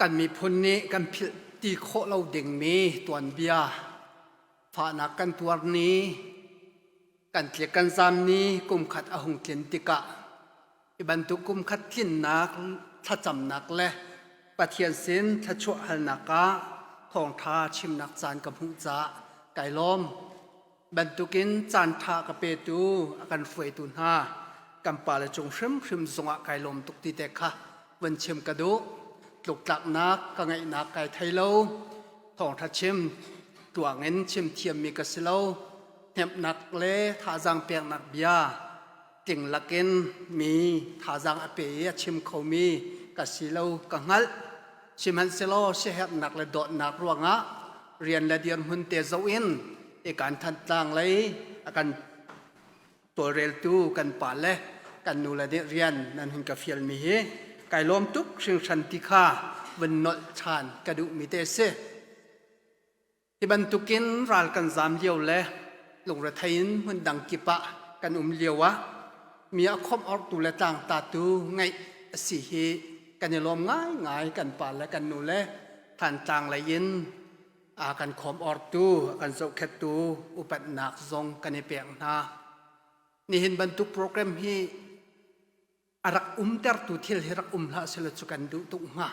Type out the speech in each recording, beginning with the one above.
Kan miphun nih kan philh ti khawh lo dingmi tuanbia fahnak kan tuar ni, kan tlik kan zaam ni kumkhat a hung tlin tikah hi bantuk kumkhat tlinnak thlacamnak le Pathian sin thluachuah halnak ah thawngṭha chimnak caan ka hmuh caah kai lawm. Bantukin caanṭha ka petu a kan hruaitu hna kan pale cung hrimhrim zongah kai lawm tuk ti te kha van chim ka duh. Tluktlaknak ka ngeihnak kai thei lo. Thawngṭha chim tuangin chim thiammi ka si lo. Hnemhnak le thazaang peknak bia tling lakin mi thazaang a pe i a chim khomi ka si lo ka hngalh. Sihmanhsehlaw siaherhnak le dawtnak ruangah rian le dirhmun te zoh in i kan Thantlang lei a kan tawlreltu kan pa le kan nu le nih rian nan hun ka fialmi hi kai lawm tuk hringhran ti kha vun nolh ṭhan ka duhmi te si. Hi bantukin ral kan zaam lio le lungrethei in hmundang kip ah kan um lio ah mi a khawmh ortu le tlangtatu ngeih a si hi kan i lawm ngaingai. Kan pa le kan nu le Thantlang lei in a kan khawm ortu, a kan zohkhettu upatnak zong kan i pek hna. Nihin bantuk program hi a rak umtertu thil hi rak um hlah selaw cu kan duh tuk hnga.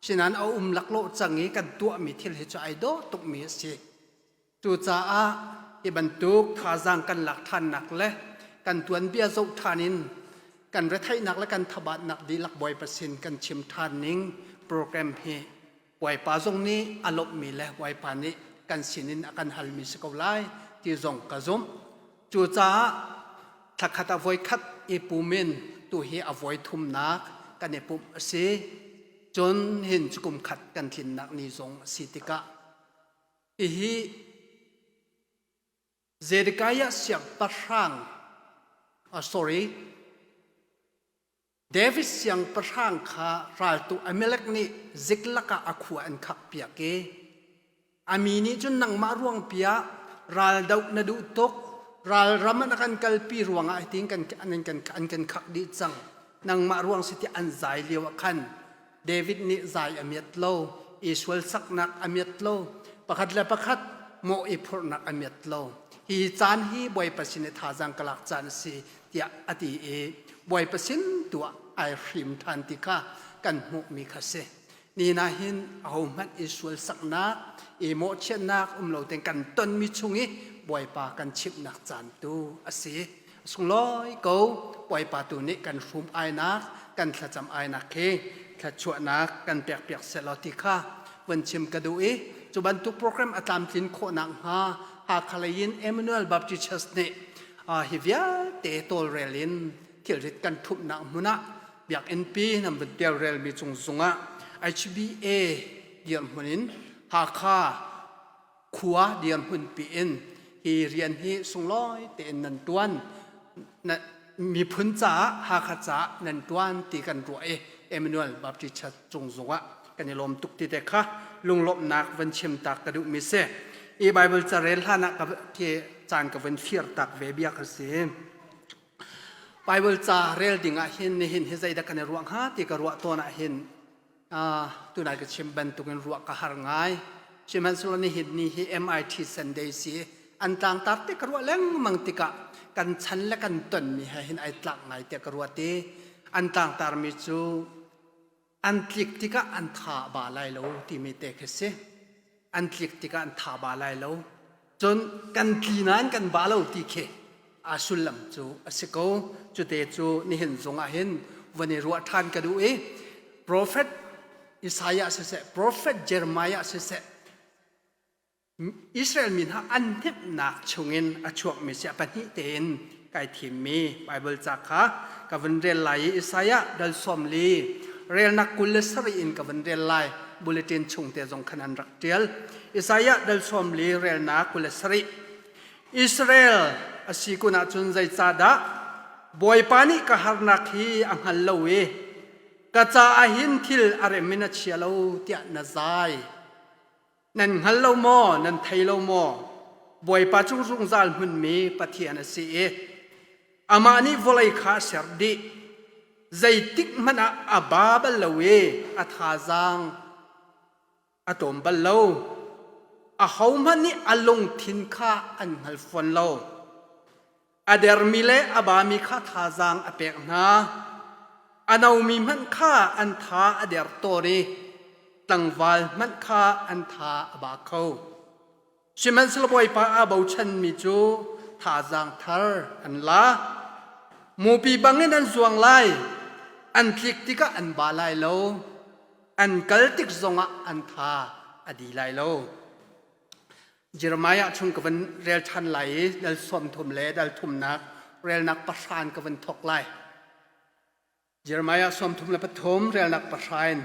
Sinain a um laklawh cang i kan tuahmi thil hi cu ai dawh tukmi a si. Cucaah hi bantuk thazaang kan lak ṭhannak le kan tuanbia zoh ṭhan in kan retheihnak le kan thabatnak dihlak Bawipa sin kan chim ṭhan ning program hi Bawipa zong nih a lawmhmi le Bawipa nih kan sinin a kan halmi si ko lai ti zong ka zumh. Cucaah thlakhat ah voikhat i pum in tuhi a voi thumnak kan i pumh a si. Cun hin cu kum khat kan tlinnak ni zong a si tikah hihi Zedekiah siangpahrang, sorry, David siangpahrang kha raltu Amalek nih Ziklag ah a khua an khakpiak i a mi nih cun nangmah ruangpi ah raldoh na duh tuk, ralram ah na kan kalpi ruangah hitin kan an kan an kan khak dih cang, nangmah ruang si ti an zai lio ah khan David nih zai a miat lo, i sualsaknak a miat lo, pakhat le pakhat mawh i phurhnak a miat lo. Hi caan hi Bawipa sin i thazaang ka lak caan a si tiah a ti i Bawipa sin tu ah ai hrim ṭhan ti kha kan hmuhmi kha si. Nihin ah hin ahohmanh i sualsaknak, i mawhchiatnak um lo tein kan tonmi chung i Bawipa kan chimhnak caan tu a si. Sunglawi ko Bawipa tu nih kan hrum ainak, kan thlacam ainak hi thluachuahnak kan pekpiak sehlaw ti kha vun chim ka duh i cu bantuk program a tlamtlin khawhnak hnga Hakha lei in Emmanuel Baptist Church nih hi vialte tawlrel in thilrit kan ṭhumhnak hmun ah biakinn pi nan vun telrelmi cung zungah HBA dirhmun in Hakha khua dirhmun pi in hi rian hi sunglawi tein nan ṭuan, miphun caah, Hakha caah nan ṭuan ti kan ruah i Emmanuel Baptist Church cung zungah kan i lawm tuk ti te kha lunglawmhnak van chim tak ka duhmi si. I Bible carel hlan ah ka caan ka van fir tak ve bia kha si. Bible ca rel ding ah hin nihin hi zeidah kan i ruah hnga ti ka ruah tawn ah hin tunai ka chim bantukin ruah ka har ngai. Sihmanhsehlaw nihin ni hi MIT Sunday si, an tlangtar te ka ruah lengmang tikah kan chan le kan tonmi he hin ai tlak ngai tiah ka ruat i an tlangtarmi cu "An tlik tikah an tha ba lai lo" timi te khi si. An tlik tikah an tha ba lai lo. Cun kan tli nain kan ba lo ti khi a sullam cu a si ko. Cute cu nihin zong ah hin van i ruah ṭhan ka duh i Profet Isaiah siseh, Profet Jeremiah siseh, Israel mi hna an hnemhnak chungin a chuakmi si a pahnih tein kai thimmi Baibal ca kha ka vun rel lai i Isaiah dal 40 relnak 27 in ka vun rel lai. Bulletin chung te zong khan an rak ṭial. Isaiah dal 40 relnak 27. Israel a si kun ahcun zeicahdah Bawipa nih ka harnak hi a hngal lo i ka caah hin thil a rem in a chia lo tiah na zai? Nan hngal lo maw? Nan thei lo maw? Bawipa cu zungzal hmunmi Pathian a si i amah nih vawlei kha a ser dih. Zeitik hmanh ah a ba bal lo i a thazaang A tlawm bal lo. Ahohmanh nih a lungthin kha an hngal fawn lo. A dermi le a bami kha thazaang a pek hna. A nomi hmanh kha an tha a der tawn i tlangval hmanh kha an tha a ba kho. Sihmanhsehlaw Bawipa aa bochanmi cu thazaang thar an la. Mupi bangin an zuang lai, an tlik tikah an ba lai lo, an kal tik zongah an tha a di lai lo. Jeremiah chung ka van rel ṭhan lai i dal 30 le dal thumnak relnak pahra in ka van thawk lai. Jeremiah 33 relnak pahra in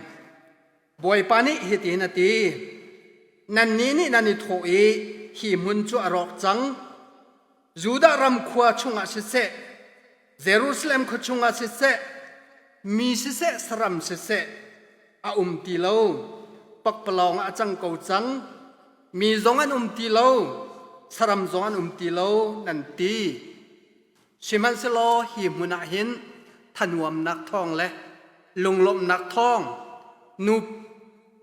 Bawipa nih hitin a ti, Nannih nih nan i thawh i hi hmun cu a rawk cang. Judah ram khua chungah siseh, Jerusalem khua chungah siseh, mi siseh, saram siseh, a um ti lo. Pakpalawng ah a cang ko cang. Mi zong an um ti lo, saram zong an um ti lo, nan ti. Sihmanhsehlaw hi hmun ah hin thanuamnak thawng le lunglawmhnak thawng nu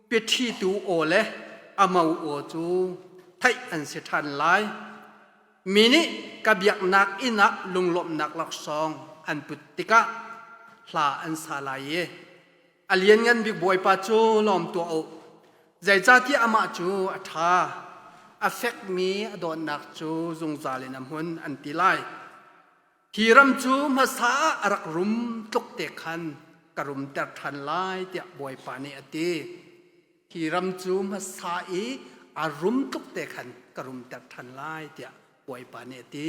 piṭhitu aw le a mo aw cu theih an si ṭhan lai. Mi nih ka biaknak inn ah lunglawmhnak laksawng an put tikah hla an sa lai i a lianngan bik Bawipa cu lawm tuah u. Zeicahtiah amah cu a ṭha, a fekmi a dawtnak cu zungzal in a hmun, an ti lai. Hi ram cu hmasa ah a rak rum tluk te khan ka rumter ṭhan lai, tiah Bawipa nih a ti. Hi ram cu hmasa i a rum tluk te khan ka rumter ṭhan lai, tiah Bawipa nih a ti.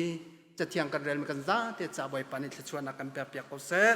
Cathiang kan relmi kan zate ca Bawipa nih thluachuahnak kan pekpiak ko seh.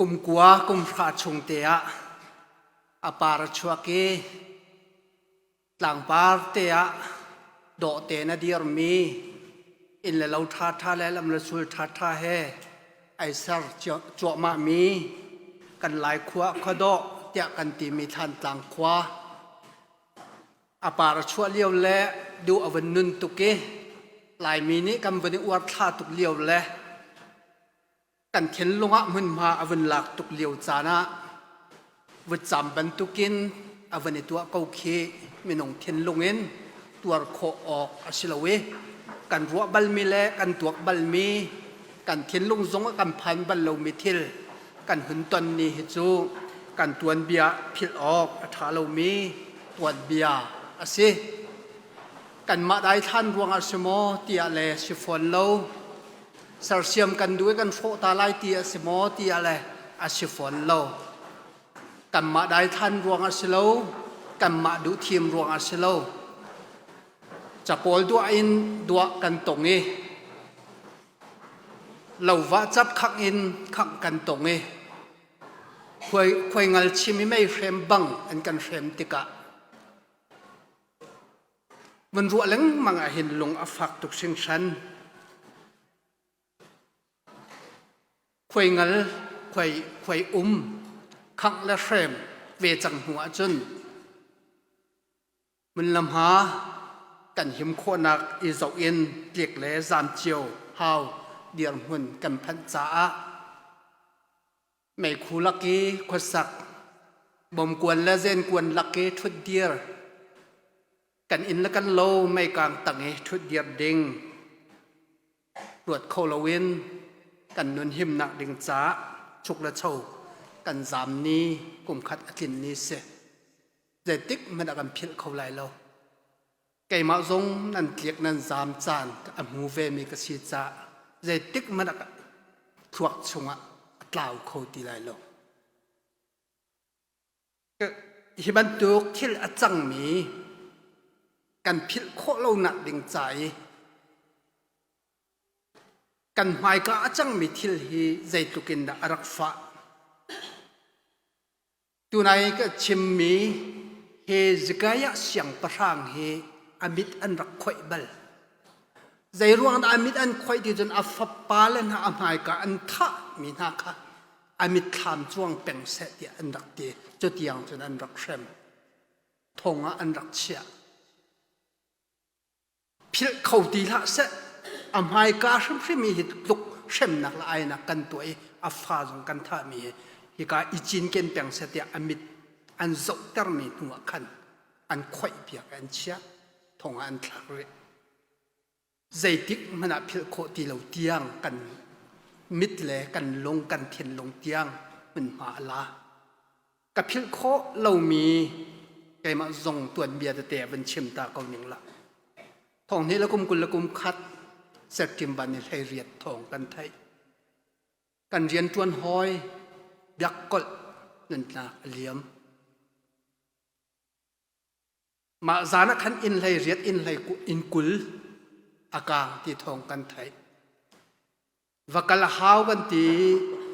Kum kua kum hra chung te ah a par a chuak i tlangpar te ah dawh tein a dirmi inn le lo ṭhaṭha le lam le sul ṭhaṭha he ai ser cuahmahmi kan Lai khua khuadawh tiah kan timi Thlantlang khua a par a chuah lio le duh a vun nun tuk i Laimi nih kan vun i uar thla tuk lio le kan thinlung ah hmunhma a vun lak tuk lio caan ah vutcam bantukin a vun i tuah ko khi minung thinlung in tuar khawh awk a si lo i kan ruah balmi le kan tuak balmi kan thinlung zong ah kan phan bal lomi thil kan hun ton ni hi cu kan tuanbia philh awk a ṭha lomi tuanbia a si. Kanmah daithlan ruangah si maw tiah le si fawn lo. Sersiam kan duh i kan hrawh ta lai ti a si maw tiah le a si fawn lo. Kanmah daithlan ruangah si lo, kanmah duhthim ruangah si lo. Capawl duah in duah kan tong i Lova cap khangh in khangh kan tong i khuai ngal chim i mei hrem bang an kan hrem tikah vun ruah lengmang ah hin lung a fak tuk hringhran. Khuai ngal, khuai, khuai um, khangh le hrem ve cang hnu ahcun Hmunlam ha kan him khawhnak i zoh in tlik le zaam cio hau dirhmun kan phanh caah meikhu lak i khuasak bomkuan le zenkuan lak i ṭhutdir kan inn le kan lo meikang tang i ṭhutdir ding ruat kho loin kan nun himnak ding caah chuk le cho kan zaam ni kumkhat a tlin ni si. Zeitik hmanh a kan philh kho lai lo. Keimah zong nan tliak nan zaam caan a hmu vemi ka si caah zeitik hmanh a thluak chungah a tlau kho ti lai lo. Hi bantuk thil a cangmi kan philh khawh lonak ding ca i kan hmaika a cangmi thil hi zeitluk in dah a rak fah. Tunai ka chimmi Hezekiah siangpahrang hi a mit an rak khoih bal. Zeiruang dah a mit an khoih ti cun a fapale hna a hmaika an thahmi hna kha a mitthlam cuang peng seh tiah an rak ti. Cutiang cun an rak hrem. Thong ah an rak chiah. Philh kho ti hlah seh. A hmaika hrimhrim hi tluk hremnak le ainak kan tuah i a fa zong kan thahmi hi hika i cinken peng seh tiah a mit an zohtermi hnu ah khan an khoih piak i an chiah. Thong ah an thlak rih. Zeitik hmanh ah philh khawh ti lo tiang kan mit le kan lung kan thinlung tiang hmunhma a la. Ka philh khawh lomi keimah zong tuanbia tete a van chim ta ko ning la. Thong hnih le kum 20 le kum khat September ni 18 thawng kan theih. Kan rianṭuan hawi biakkolh nunnak a liam. Mah zan ah khan inn hlei riat inn hlei inn 20 a kaang ti thawng kan theih. Va kal a hau kan ti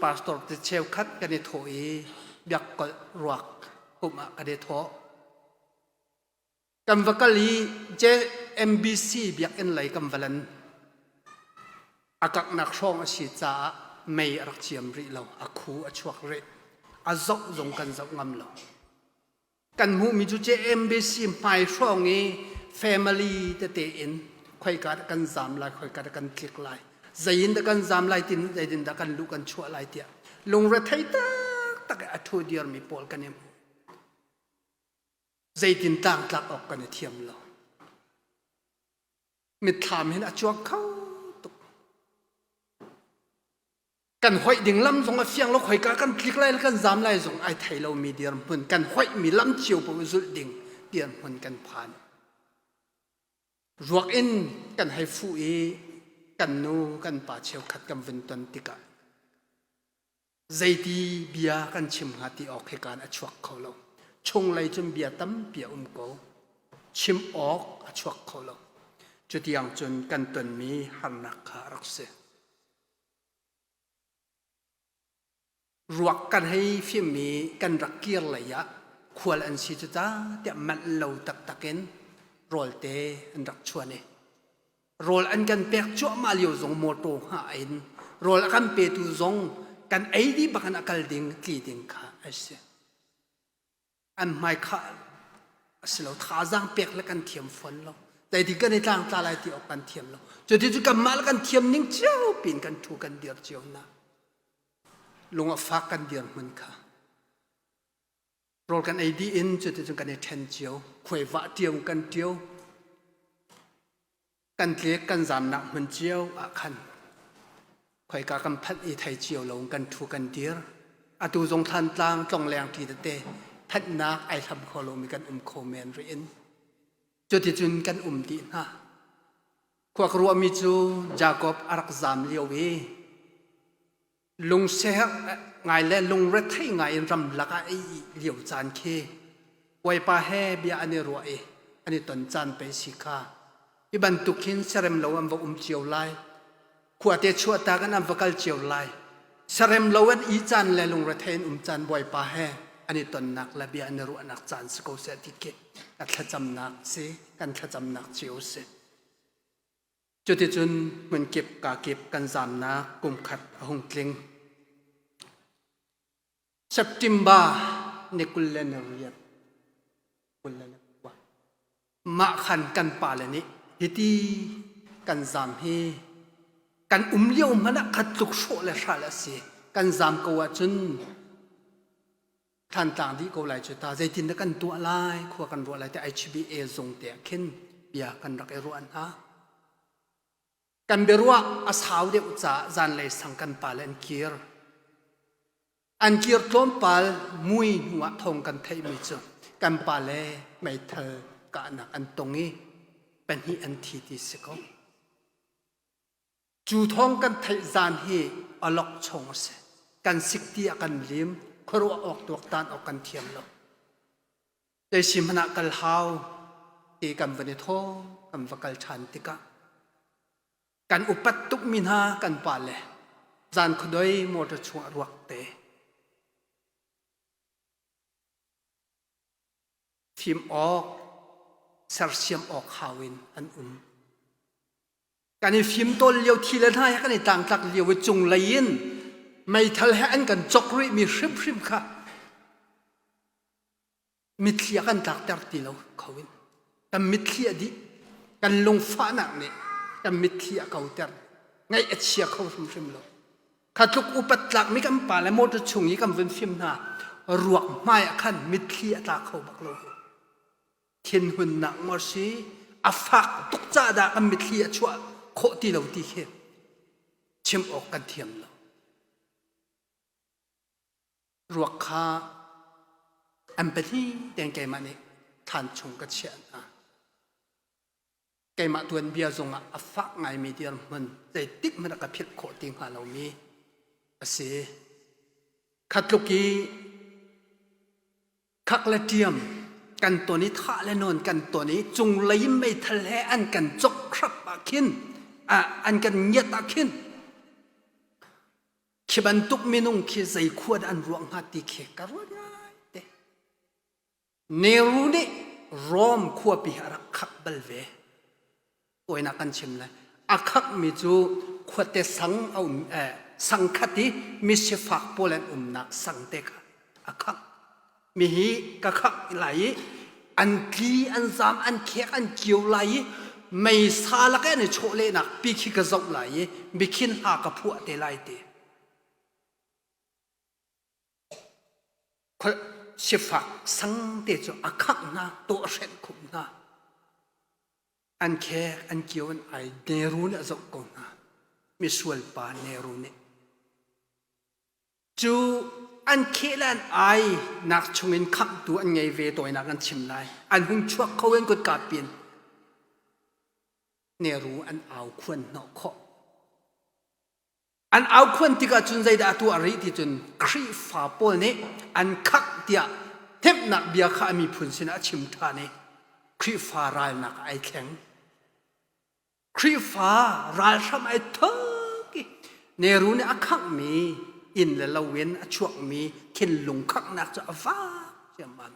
pastor te cheukhat kan i thawh i biakkolh ruak pumh ah kan i thawh. Kan va kal i JMBC biakinn lei kan va lan. A kaknak hrawng a si caah mei a rak ciam rih lo, a khu a chuak rih. A zoh zong kan zoh ngam lo. Kan hmuhmi cu JMBC hmai hrawng i family tete in khoika dah kan zaam lai, khoika dah kan tlik lai, zei in dah kan zaam lai tin zeitin dah kan luh kan chuah lai tiah lungrethei taktak i a ṭhu dirmi pawl kan i hmu. Zeitin tlangtlak awk kan i thiam lo. Mitthlam hin a cuang kho tuk. Kan hoih ding lam zong a fiang lo khoika kan tlik lai le kan zam lai zong ai thei lomi dirhmun kan hoihmi lam cio paoh zulh ding dirhmun kan phan. Ruak in kan hei fuh i kan nu kan pa cheukhat kan vun ton tikah zeiti bia kan chim hnga ti awk hikaan a chuak kho lo. Chunglei cun bia tampi a um ko. Chim awk a chuak kho lo. Cutiang cun kan tonmi harnak kha a rak si. Ruak kan hei fim i kan rak kir lei ah khual an si cu ta tiah manh lo taktak in rawlte an rak chuan i rawl an kan pek cuahmah lio zong mawṭaw hngah in rawl a kan petu zong kan ei dih bak in a kal ding tli ding kha a si. An hmai khah a si lo thazaang pek le kan thiam fawn lo zeitin kan i tlangtla lai ti awk kan thiam lo cuti cu kanmah le kan thiam ning cio pin kan thu kan dir cio na lung a fak kan dir hmun kha rawl kan ei dih in cuti cun kan i ṭhen cio khuai vah ṭio kan ṭio Kan tlek kan zamnak hmun cio ah khan khoika kan phanh i thei cio lo kan ṭhu kan dir. Atu zong Thlantlang tlongleng ṭi tete phanhnak ai hlam kho lomi kan um kho men rih in. Cuticun kan um dih hna. Khua ka ruahmi cu Jakob a rak zam lio i lungsiaherh ngai le lungrethei ngai in ramlak ah a ih lio caan khi Bawipa he bia an i ruah i an i ton caan pei si kha. Hi bantuk hin serem lo an va um cio lai. Khuate chuahtak in an va kal cio lai. Serem lo an ih caan le lungrethei in um caan Bawipa he an i tonnak le bia an i ruahnak caan si ko seh ti khi ka thlacamnak si, kan thlacamnak cio si. Cuticun hmunkip kakip kan zamnak kumkhat a hung tling. September ni 28 29 mah khan kan pale nih hiti kan zam hi kan um lio hmanh ah khat tluk hrawh le hral a si kan zam ko ahcun Thlantlang dih ko lai cu ta zeitin dah kan tuah lai khua kan ruah lai ti HBA zung te ah khin bia kan rak i ruah hna. Kan biaruah a sau deuh caah zanlei sang kan pale an kir. An kir tlawmpal mui hnu ah thawng kan theihmi cu kan pale meithal kahnak an tong i pahnih an thi ti si ko. Cu thawng kan theih zan hi awlokchong a si. Kan sik ti a kan lim, khuaruah awk tuaktan awk kan thiam lo. Zei si hmanh ah kal hau ti kan van i thaw kan va kal ṭhan tikah kan upat tukmi hna kan pale zan khuadoi motor chungah ruak te fim awk sersiam awk hau in an um. Kan i fimtawl lio thi le hna he kan i tlangtlak lio i cunglei in meithal he an kan cok rihmi hrimhrim kha mitthli a kan tlakter ti lo kho in kan mitthli a dih kan lungfahnak nih kan mitthli a koter ngaih a chia kho hrimhrim lo kha tluk upat tlakmi kan pa le motor chung i kan vun fim hna ruak hmai ah khan mitthli a tla kho bak lo thinhunnak maw si a fak tuk ca dah kan mitthli a chuah khawh ti lo ti khi chim awk kan thiam lo ruak kha an pahnih tein keimah nih thlan chung ka chiah hna keimah tuanbia zongah a fak ngaimi dirhmun zeitik hmanh a ka philh khawh ti hnga lomi a si khatluk i Khak le ṭiam kan ton i thah le nawn kan ton i cunglei in meithal he an kan cok hrap ah khin an kan ngiat ah khin khi bantuk minung khi zei khua dah an ruah hnga ti khi ka ruat ngai te. Nehru nih Rome khuapi a rak khak bal ve. Tawinak kan chim lai. A khakmi cu khuate sang a um eh, sang khat i misifak pawl an umnak sang te kha a khak. Mi hi ka khak lai i an tli an zam an khek an kio lai i meisa lak i an i chawhlehnak pi khi ka zoh lai i mikhin hla ka phuah te lai ti. Sifak sang te cu a khak hna, tawh a hrenh khum hna. An khek, an kio, an ai. Nehru nih a zoh ko hna. Misual pa Nehru nih. Cu an kheh le an ai nak chungin khamhtu an ngei ve tawinak an chim lai. An hung chuak kho in kutka pin. Nehru an au khuan hnawh khawh. An aukhuan tikah cun zeidah a tuah rih ti cun Khrihfa pawl nih an khak tiah hnemhnak bia kha a miphun sinah a chim ṭhan i Khrihfa ralnak ah ai thleng. Khrihfa ralhram ai thok i Nehru nih a khanghmi Inn le lo in a chuakmi thinlung khanghnak cu a vak ciammam.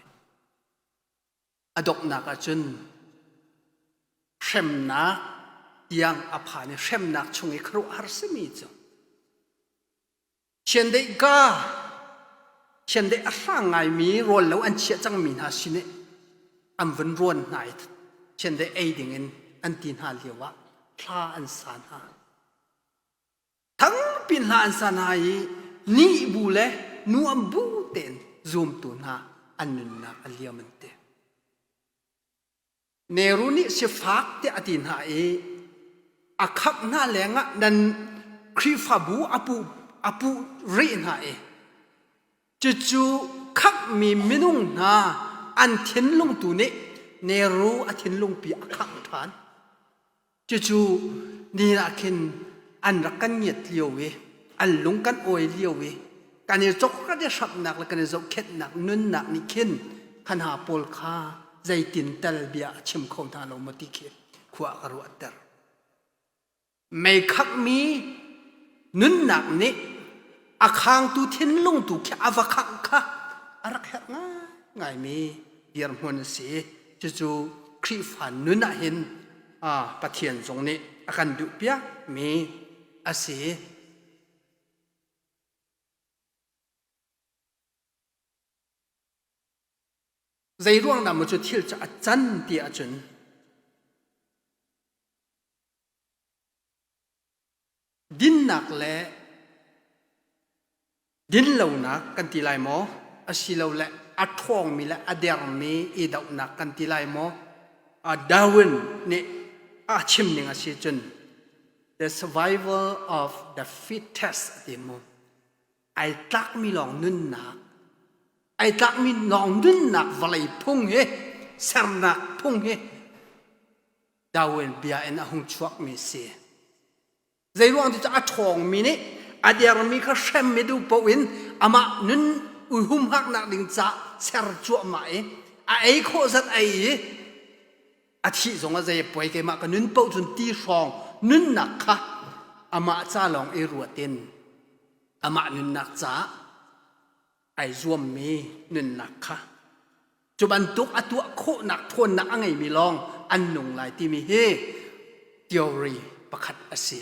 A donghnak ahcun hremnak tiang a phan i hremnak chung i khuaruahhar simi cu Chiandeih ka chiandeih a hrang ngaimi rawl lo an chiah cangmi hna sin i an vun rawn hna i chiandeih ei dingin an ti hna lio ah hla an sa hna. Thangpi hla an sa hna i nih bu le nuam bu tein zumtu hna an nunnak a liam an ti. Nehru nih sifak tiah a ti hna i a khamh hna lengah nan Khrihfabu a puh a puh rih hna i cucu khamhmi minung hna an thinlung tu nih Nehru a thinlungpi a khangh ṭhan. Cucu ni ah khin an rak kan ngiat lio i an lung kan awi lio i kan i cok kan i hramhnak le kan i zohkhenhnak nunnak nih khin kha hna pawl kha zeitin tal bia a chim kho hna lo maw ti khi khua a ka ruahter. Mei khanghmi nunnak nih a khangtu thinlung tu khi a va khangh kha a rak herh ngaingaimi dirhmun a si. Cucu Khrihfa nun ah hin Pathian zong nih a kan duhpiakmi a si. Zei ruang dah maw cu thil cu a can ti ahcun dinnak le dinlonak kan ti lai maw asilole a ṭhawngmi le a dermi i dohnak kan ti lai maw Darwin nih a chim ning a si cun the survival of the fittest a ti mu ai tlakmi lawng nunnak ai tlakmi lawng nunnak vawlei phung hi sernak phung hi Darwin bia in a hung chuakmi si. Zeiruang ti cu a ṭhawngmi nih a dermi kha hrem i duh paoh in amah nun humhaknak ding ca ser cuahmah i a ei khawh zat ei i a thih zong ah zei a puai keimah ka nun paoh cun ti hrawng nunnak kha amah ca lawng i ruat in amah nunnak caah ai zuammi nunnak kha Cu bantuk a tuah khawhnak ṭhawnnak a ngeimi lawng an nung lai timi hi theory pakhat a si.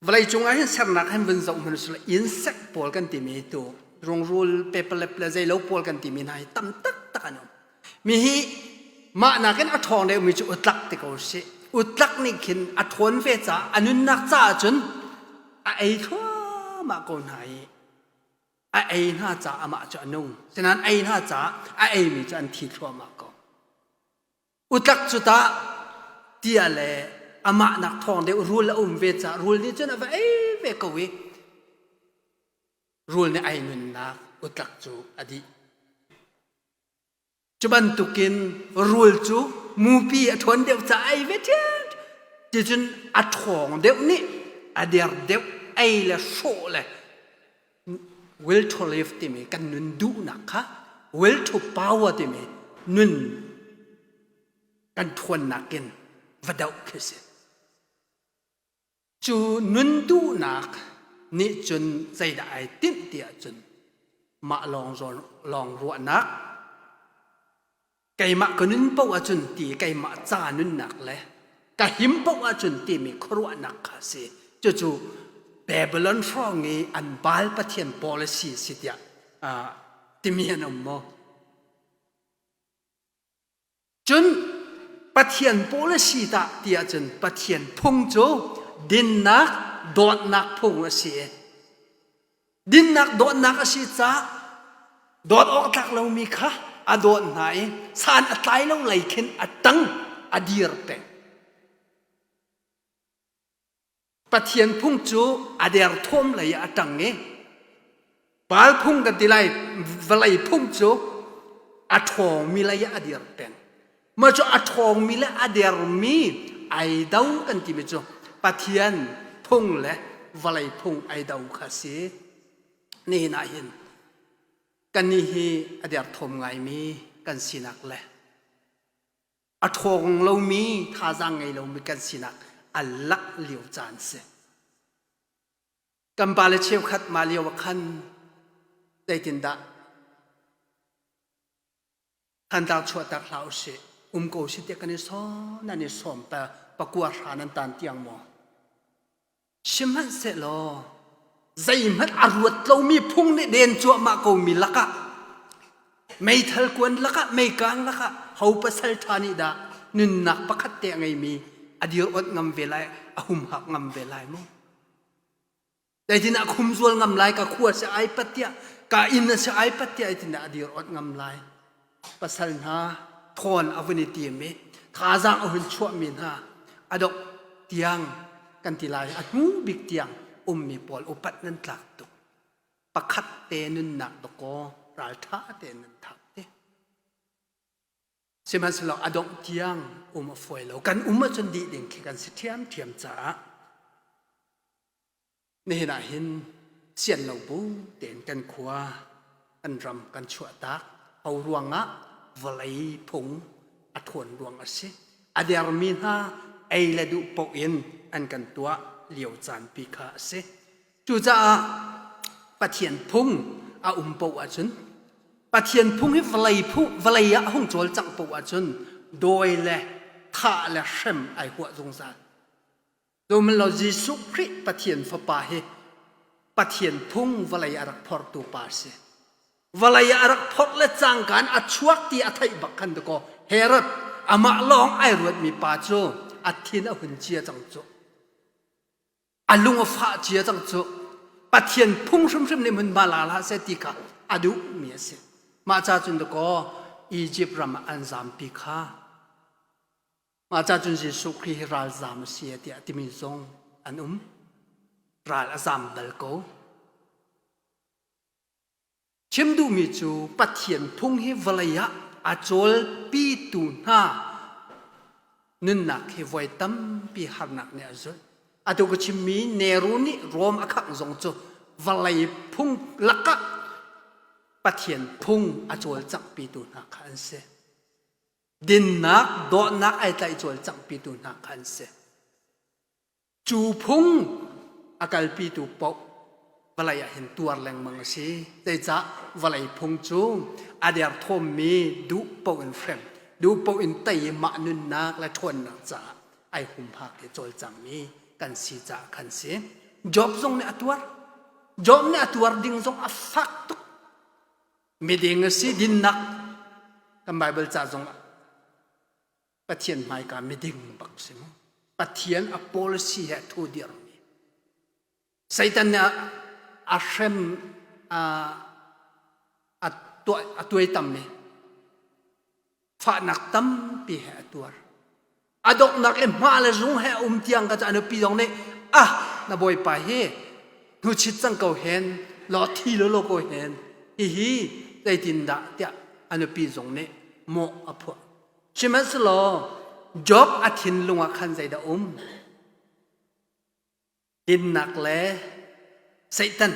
Vawleicung ah hin sernak hin vun zoh hmanh usih insect pawl kan timi tu rungrul pepalep le zeilo pawl kan timi hna hi tam taktak an um. Mi hi mah nakin a ṭhawng deuhmi cu utlak ti ko sih. Utlak nih khin a ṭhawn ve caah a nunnak caah cun a ei thluahmah ko hna i a ei hna caah amah cu a nung. Sinain ei hna caah a eimi cu an thi thluahmah ko. Utlak cu tah tia le amah nak thawng deuh rul a um ve caah rul nih cun a va ei ve ko i rul nih ai nunnak utlak cu a dih. Cu bantukin rul cu mupi a ṭhawn deuh caah ei ve ṭhiam. Ticun a ṭhawng deuh nih a der deuh ei le hrawh le will to live timi kan nun duhnak kha will to power timi nun kan ṭhawnnak in va doh khi si. Cu nun duhnak nih cun zeidah ai tinh ti ahcun mah lawng lawng ruahnak keimah ka nun paoh ahcun ti keimah ca nunnak le ka him paoh ahcun timi khuaruahnak kha a si. Cucu Babylon hrawng i an Baal pathian policy si tiah timi an um maw? Cun Pathian pawl a si dah ti ahcun Pathian phung cu dinnak dawtnak phung a si. Dinnak dawtnak a si caah dawt awk tlak lomi kha a dawt hna i san a tlai lo lei khin a ṭang a dir peng. Pathian phung cu a derthawm lei ah a ṭang i Baal phung kan ti lai vawlei phung cu a ṭhawngmi lei ah a dir peng. Mah cu a ṭhawngmi le a dermi ai do kan timi cu Pathian phung le vawlei phung ai do kha a si. Nihin ah hin kannih hi a derthawm ngaimi kan sinak le a ṭhawng lomi thazaang ngei lomi kan sinak a langh lio caan si. Kan pale cheukhat mah lio ah khan zeitindah Thantlang chuahtak hlah usih, um ko sih tiah kan i sawm, nan i sawm pa pakua hra nan tan tiang maw? Sihmanhsehlaw zeihmanh a ruat lomi phung nih den cuahmah komi lakah meithal kuan lakah meikang lakah ho pasal ṭha nih dah nunnak pakhat te a ngeimi a dir awt ngam ve lai a humhak ngam ve lai mu Zeitin ah khumzual ngam lai ka khua si ai pat tiah ka inn a si ai pat tiah zeitin dah a dir ot ngam lai. Pasal hna thawn a vun i tim i thazaang a hun chuahmi hna a dok tiang kan ti lai a hnu bik tiang ummi pawl upat nan tlak tuk. Pakhat te nunnak dakaw ralṭha tein nan thap te. Sihmanhsehlaw a dongh tiang um a fawi lo. Kan um ahcun dih ding khi kan si ṭhiamṭhiam caah nihin ah hin sian lo bu tein kan khua, kan ram kan chuahtak. Ho ruangah vawlei phung a ṭhawn ruang a si. A dermi hna ei le duh paoh in an kan tuah lio caan pi kha a si. Cucaah Pathian phung a um paoh ahcun Pathian phung hi vawlei phung vawlei ah a hung cawlcangh paoh ahcun dawi le thah le hrem ai huah zungzal. Zohmanh law Jesuh Khrih Pathian Fapa hi Pathian phung vawlei a rak phortu pa a si. Vawlei ah a rak phorh le cangka in a chuak ti a theih bak khan dakaw Herod amah lawng ai ruatmi pa cu a thin a hun cia cang cu. A lung a fah cia cang cu. Pathian phung hrimhrim nih hmunhma la hlah seh ti kha a duhmi a si. Mah ca cun dakaw Egypt ram ah an zampi kha Mah ca cun Jesuh Khrih hi ralzaam a si tiah timi zong an um. Ral a zaam bal ko. Chim duhmi cu Pathian phung hi vawlei ah a cawlpitu hna nunnak hi voi tampi harnak nih a zulh. Atu ka chimmi Nero nih Rom a khangh zong cu vawlei phung lakah Pathian phung a cawlcanghpitu hna kha an si. Dinnak, dawtnak ai tlaih cawlcanghpitu hna kha an si. Cu phung a kalpitu paoh vawlei ah hin tuar lengmang a si. Zeicah vawlei phung cu a derthawmmi duh paoh in hrem, duh paoh in tei i mah nunnak le ṭhawnnak caah ai humhak i cawlcangmi kan si caah khan si. Job zong nih a tuar. Job nih a tuar ding zong a fak tuk. Miding a si dinnak kan Bible ca zong ah Pathian hmaika miding bak si mu. Pathian a policy he thu dirmi. Satan nih a hrem a tuah a tuaitammi fahnak tampi he a tuar. A donghnak i hma le zung he a um tiang ka cu a nupi zong nih ah na bawipa hi hnuchit cang ko hen law thi lo lo ko hen hihi zeitindah tiah a nupi zong nih mawh a phuah. Sihmanhsehlaw Job a thinlung ah khan zeidah um? Dinnak le Satan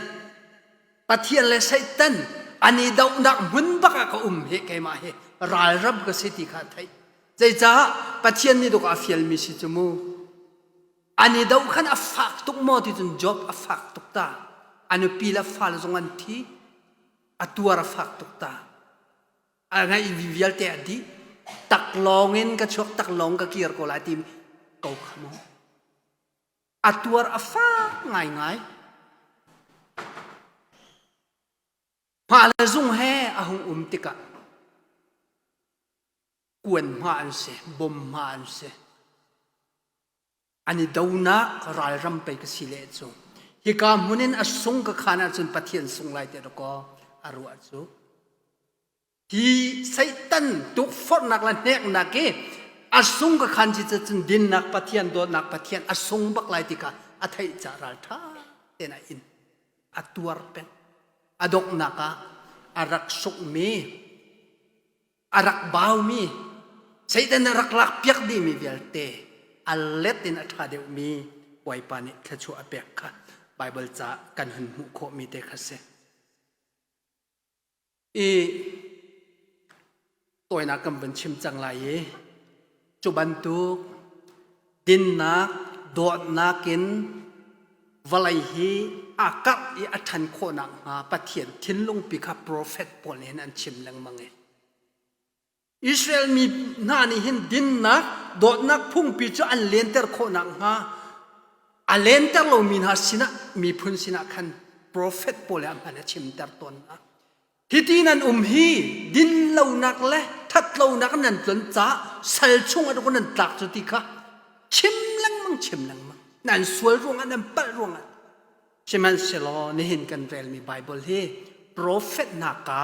Pathian le Satan an i dohnak hmun bak ah ka um hi keimah hi ralram ka si ti kha a theih. Zeicah Pathian nih dawk a fialmi si cu mu. An i doh khan a fak tuk maw ti cun Job a fak tuk ta. A nupi le fale zong an thi. A tuar a fak tuk ta. A ngaih vialte a dih. Taklawng in ka chuak taklawng ka kir ko lai ti ko kha mu. A tuar a fak ngaingai. Hma le zung he a hung um tikah kuan hma an si, bom hma an si. An i donak ralram pei ka si le cu. Hika hmun in a sung ka khan ahcun Pathian sung lai ti kaw a ruah cu. Hi Satan tukforhnak le hneknak hi a sung ka khan ci cun dinnak Pathian dawtnak Pathian a sung bak lai ti kha a theih ca ralṭha tein a in a tuar peng. A donghnak ah a rak sukmi a rak baumi Satan a rak lak piak dihmi vialte a let in a ṭha deuhmi Bawipa nih thluachuah a pek kha Baibal ca kan hun hmuh khawhmi te kha si. I tawinak kan vun chim cang lai i cu bantuk dinnak dawtnak in Vawlei hi aa karh i a ṭhan khawh nakhnga Pathian thinlungpi kha profet pawl nih hin an chim lengmang i Israel mi hna nih hin dinnak, dawtnak phungpi cu an lenter khawh nakhnga a lenter lomi hna sinah miphun sinah khan profet pawl he a hman a chimter tawn hna. Hiti nan um hi dinlonak le ṭhatlonak nan tlon caah sal chung ah nan tlak cu ti kha chim lengmang chim lengmang nan sual ruangah nan palh ruangah sihmanhsehlaw nihin kan relmi Bible hi profet hna ka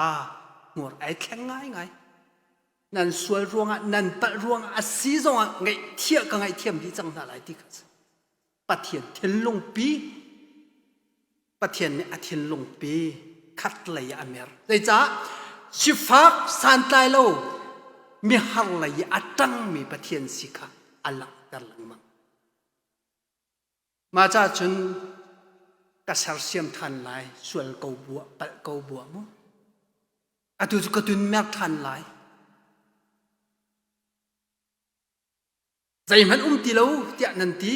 hmur ai thleng ngaingai nan sual ruangah nan palh ruangah a si zongah ngaihthiah ka ngaihthiam dih cang hna lai ti kha Pathian thinlungpi Pathian nih a thinlungpi khat lei ah a mer. Zeicah sifak santlai lo mihar lei i a ṭangmi Pathian si kha a langhter lengmang. Mah ca cun ka sersiam ṭhan lai, sual ko buah, palh ko buah mu. Atu cu ka tunmer ṭhan lai. Zeihmanh um ti lo tiah nan ti.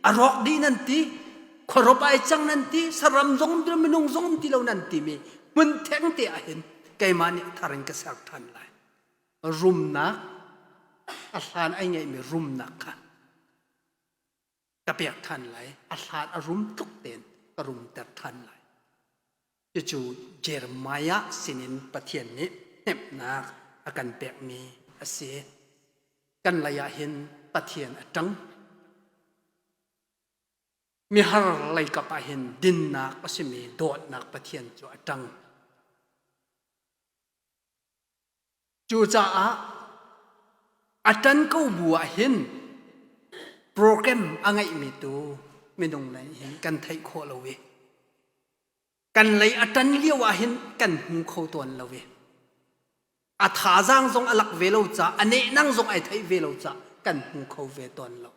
A rawk dih nan ti. Khuarop ai cang nan ti. Saram zong um ti lo, minung zong um ti lo nan timi hmun theng te ah hin keimah nih thar in ka ser ṭhan lai. Rumnak, a hlan ai ngeihmi rumnak kha ka pek ṭhan lai. A hlan a rum tluk tein ka rumter ṭhan lai. Cucu Jeremiah sinin Pathian nih hnemhnak a kan pekmi a si. Kan lei ah hin Pathian a ṭang. Mihar leikap ah hin dinnak a simi dawtnak Pathian cu a ṭang. Cucaah a ṭan ko bu ah hin program a ngeihmi tu minung lei hin kan theih khawh lo i kan lei a ṭan lio ah hin kan hmu kho tawn lo i a thazaang zong a lak ve lo ca a nehnang zong ai theih ve lo ca kan hmu kho ve tawn lo.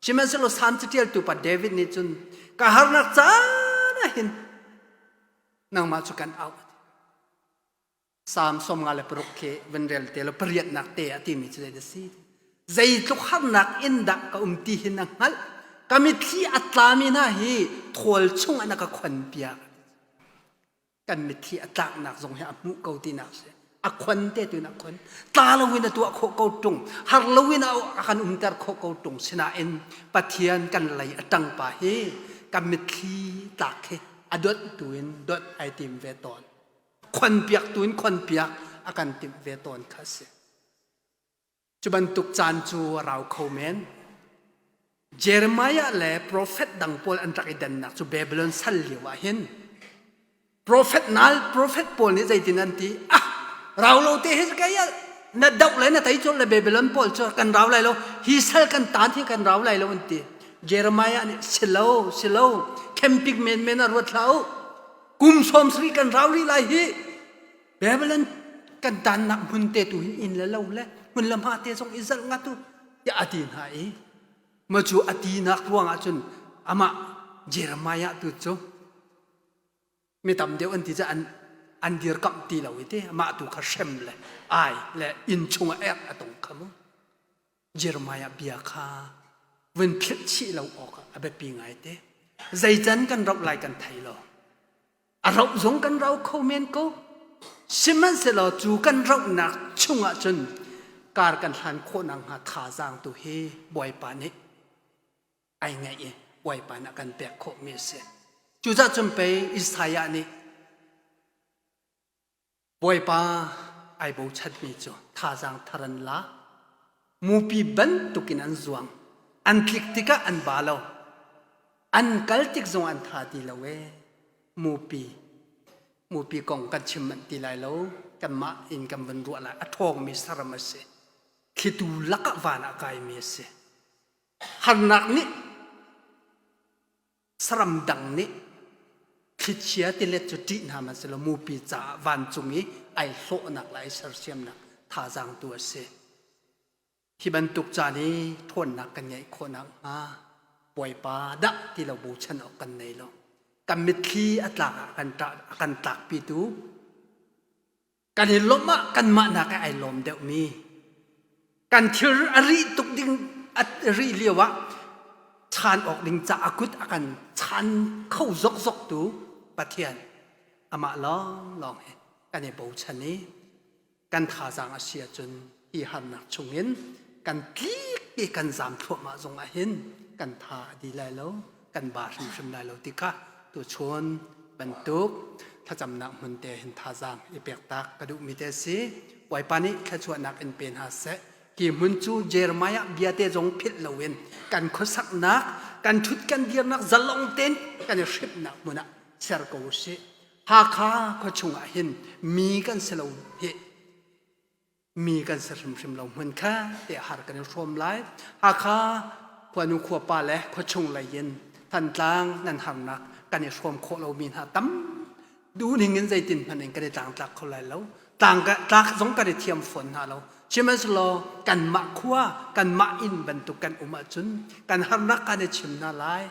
Sihmanhsehlaw Salm caṭialtu pa David nih cun ka harnak caan ah hin nangmah cu kan auh. Salm 56 khi van rel te lo pariatnak te a timi cu zei a si? Zeitluk harnak in dah ka um ti hin a hngalh. Ka mitthli a tlami hna hi thawl chung an a ka khon piak. Kan mitthli a tlaknak zong hi a hmuh ko tinak si. A khon te tu in a khon. Tla loin a tuah khawh ko ṭung. Har loin a kan umter khawh ko ṭung. Sinain Pathian kan lei a ṭang pa hi kan mitthli tlak hi a donh tu in donh ai tim ve tawn. Khonpiak tu in khonpiak a kan timh ve tawn kha a si. Cu bantuk caan cu a rau kho men. Jeremiah le profet dang pawl an rak i dannak cu Babylon sal lio ah hin profet nal profet pawl nih zeitin an ti ah rau lo te hi kai na doh le na tei cul le Babylon pawl cu kan rau lai lo hi sal kan tan hi kan rau lai lo an ti Jeremiah nih silo silo camping men men a ruat hlah u kum sawm sarih kan rau rih lai hi Babylon kan tannak hmun te tu hin inn le lo le hmun le hma te zong i zalh ngat u tiah a ti hna i ma cu a tinak ruangah cun amah Jeremiah tu cu mi tam deuh an ti cu an an dirkamh ti lo i ti amah tu kha hrem le ai le inn chungah erh a tong kha mu Jeremiah bia kha vun philh chih lo awk a biapi ngai te. Zeican kan rauh lai kan thei lo. A rauh zong kan rau kho men ko. Sihmanhsehlaw cu kan rauhnak chungah cun kar kan hlan khawh nakhnga thazaang tu hi Bawipa nih ai ngaih i Bawipa nih a kan pek khawhmi a si. Cucaah cun pei Isaiah nih Bawipa ai bochanmi cu thazaang thar an la. Mupi bantukin an zuang. An tlik tikah an ba lo. An kal tik zong an tha ti lo ee. Mupi. Mupi kong kan chim manh ti lai lo. Kanmah in kan van ruah lai. A ṭhawngmi saram a si. Thlitu lakah van ah kaimi a si. Harnak nih Saram dang nih thlichia tilet cu ṭih hna hmanhsehlaw mupi caah vancung i ai hlawhnak le ai sersiamnak thazaang tu a si. Hi bantuk caan i ṭhawnnak kan ngeih khawh nakhnga Bawipa dah ti lo bochan awk kan nei lo. Kan mitthli a tlak ah kan ṭah a kan tlakpitu kan i lawmh ah kanmah nak ai lawm deuhmi kan thil a rih tuk ding a rih lio ah. Chan awk ding ca a kut a kan chan kho zokzok tu Pathian amah lawnglawng hi kan i bochan i kan thazaang a si ahcun hi harnak chungin kan tlik i kan zaam thluahmah zong ah hin kan tha a di lai lo, kan ba hrimhrim lai lo ti kha tuchun bantuk thlacamnak hmun te hin thazaang i pektak ka duhmi te si. Bawipa nih thluachuahnak in pe hna seh. Hi hmun cu Jeremiah bia te zong philh loin kan khuasaknak, kan ṭhut kan dirnak zalong tein kan i hrimhnak hmun ah ser ko usih. Hakha khuachung ah hin mi kan si lo hi mi kan si hrimhrim lo hmun kha te har kan i hrawm lai. Hakha khuanu khuapa le khuachung lei in Thantlang nan harnak kan i hrawm khawh lomi hna tam duhning in zeitin hmanh in kan i tlangtlak kho lai lo. Tlang tlak zong kan i thiam fawn hna lo. Sihmanhsehlaw kanmah khua, kanmah inn bantuk kan um ahcun kan harnak kan i chim hna lai.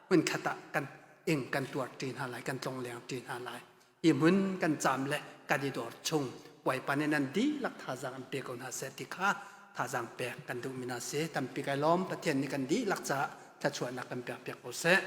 Hmunkhat ah kan ing kan tuar ṭi hna lai, kan tlongleng ṭi hna lai. Hi hmun kan caam le kan i dor chung Bawipa nih nan dihlak thazaang an pe ko hna seh ti kha thazaang pek kan duhmi hna si. Tampi kai lawm. Pathian nih kan dihlak caah thluachuahnak kan pek piak ko seh.